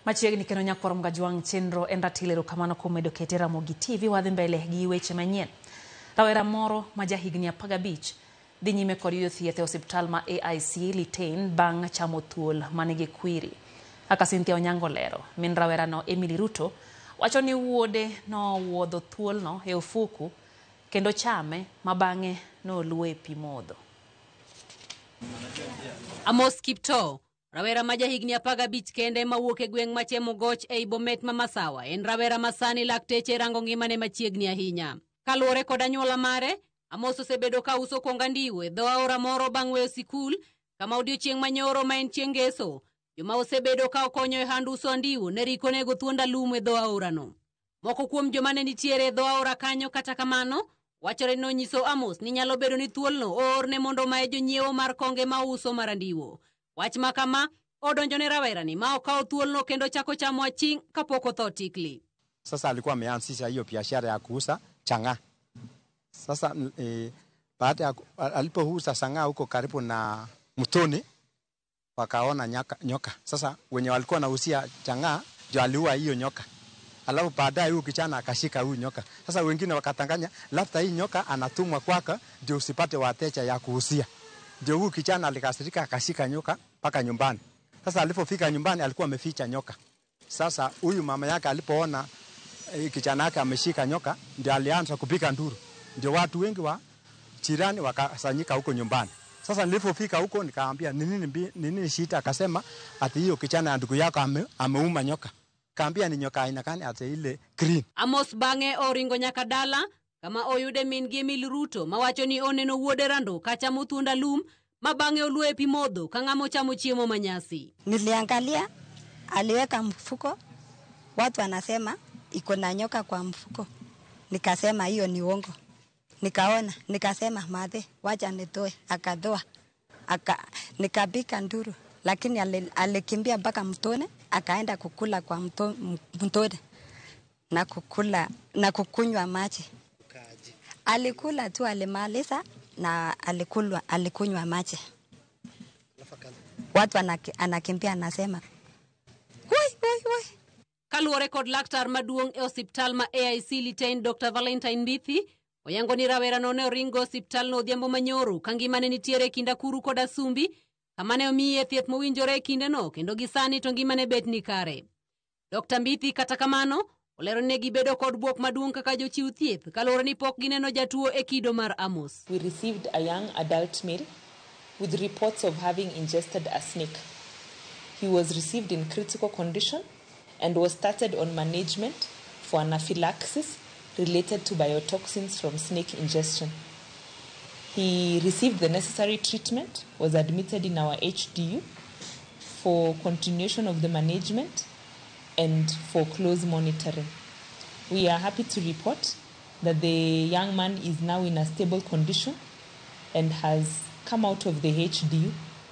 Machiegni kendo nyakwar Mgajwang' chenro en ratilo erokamano kuom medo kete Ramogi TV wadhi mbele gi weche manyien. Rawera moro ma jahigni 15 dhi nyime kod yudo thieth e osiptal ma AIC Litein bang' chamo thuol manigi kwiri. Kaka Cynthia Onyango lero, min rawerano Emily Ruto wacho ni wuode nowuodho thuolno e ofuku kendo chame ma bang'e noluo e pi modho. Amos Kiptoo, rawera ma jahigni 15 kende mawuok e gweng' ma Chemogoch ei Bomet ma Masawa, en rawera ma sani lakteche rango ngimane machiegni ahinya. Kaluwore kod anyuola mare, Amos osebedo ka uso konga ndiwo e dho aora moro bang' weyo sikul, kama odiochieng' manyoro ma en chieng' ngeso, joma osebedo ka okonyo e hand uso andiwo ne riko nego thuond alum e dho aorano. Moko kuom joma ne nitiere e dho aora kanyo kata kamano, wachore ni nonyiso Amos ni nyalo bedo ni thuolno oorne mondo omaye jonyiewo mar konge ma uso mar andiwo. Wach ma kama odonjo ne rawerani ma okawo thuolno kendo chako chamo aching' kapok otho tikli. Sasa alikuwa ameanzisha hiyo biashara ya kuuza chang'aa. Sasa baada ya alipouza chang'aa huko karibu na mtoni, wakaona nyoka. Sasa wenye walikuwa wanauzia chang'aa ndio aliua hiyo nyoka. Alafu baadaye huyu kijana akashika huyu nyoka. Sasa wengine wakatanganya labda hii nyoka anatumwa kwako ndio usipate wateja ya kuuzia. Ndio huyu kijana alikasirika akashika nyoka mpaka nyumbani. Sasa alipofika nyumbani alikuwa ameficha nyoka. Sasa huyu mama yake alipoona kijana yake ameshika nyoka ndio alianza kupiga nduru. Ndio watu wengi wa jirani wakasanyika huko nyumbani. Sasa nilipofika huko nikaambia ni nini shida, akasema ati hiyo kijana ya ndugu yako ameuma nyoka. Kaambia ni nyoka aina gani, ati ile green. Amos bang'e oringo nyaka dala kama oyude min gi Emily Ruto mawacho ni oneno wuode Rando kachamo thuond alum ma bang'e oluo e pi modho ka ng'ama ochamo chiemo manyasi. Niliangalia aliweka mfuko, watu wanasema iko na nyoka kwa mfuko. Nikasema hiyo ni uongo. Nikaona, nikasema madhe, wacha nitoe, akatoa. Nikapika nduru, lakini alikimbia mpaka mtoni, akaenda kukula kwa mtoni na kukula na kukunywa maji. Alikula tu, alimaliza na alikunywa maji. Watu anakimbia anasema, "Woi, woi, woi." Kaluwore kod laktar maduong' e osiptal ma AIC Litein Dr. Valentine Mbithi, oyango ni rawerano ne oringo osiptalno odhiambo manyoro ka ngimane nitiere e kind akuru kod asumbi, kama ne omiye thieth mowinjore e kindeno kendo gi sani to ngimane bet ni kare. Dr. Mbithi kata kamano olero ni ne gibedo kod bwok maduong' kaka jochiw thieth kaluwore ni pok gineno jatuo e kido mar Amos. We received a young adult male with reports of having ingested a snake. He was received in critical condition and was started on management for anaphylaxis related to biotoxins from snake ingestion. He received the necessary treatment, was admitted in our HDU for continuation of the management and for close monitoring. We are happy to report that the young man is now in a stable condition and has come out of the HDU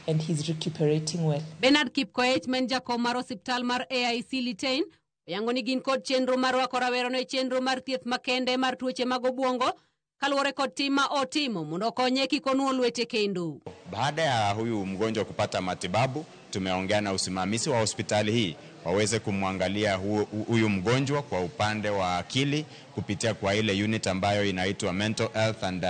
and he's recuperating well. Bernard Kipkoech ma en jakom mar osiptal mar AIC Litein oyango ni gin kod chenro mar rwako rawerano e chenro mar thieth makende mar tuoche mag obwongo kaluwore kod tim ma otimo mondo okonye kik onuo lwete kendo. Baada ya huyu mgonjwa kupata matibabu, tumeongea na usimamizi wa hospitali hii waweze kumwangalia huyu mgonjwa kwa upande wa akili kupitia kwa ile unit ambayo inaitwa Mental Health and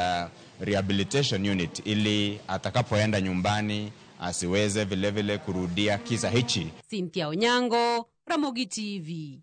Rehabilitation Unit, ili atakapoenda nyumbani asiweze vile vile kurudia kisa hichi. Cynthia Onyango, Ramogi TV.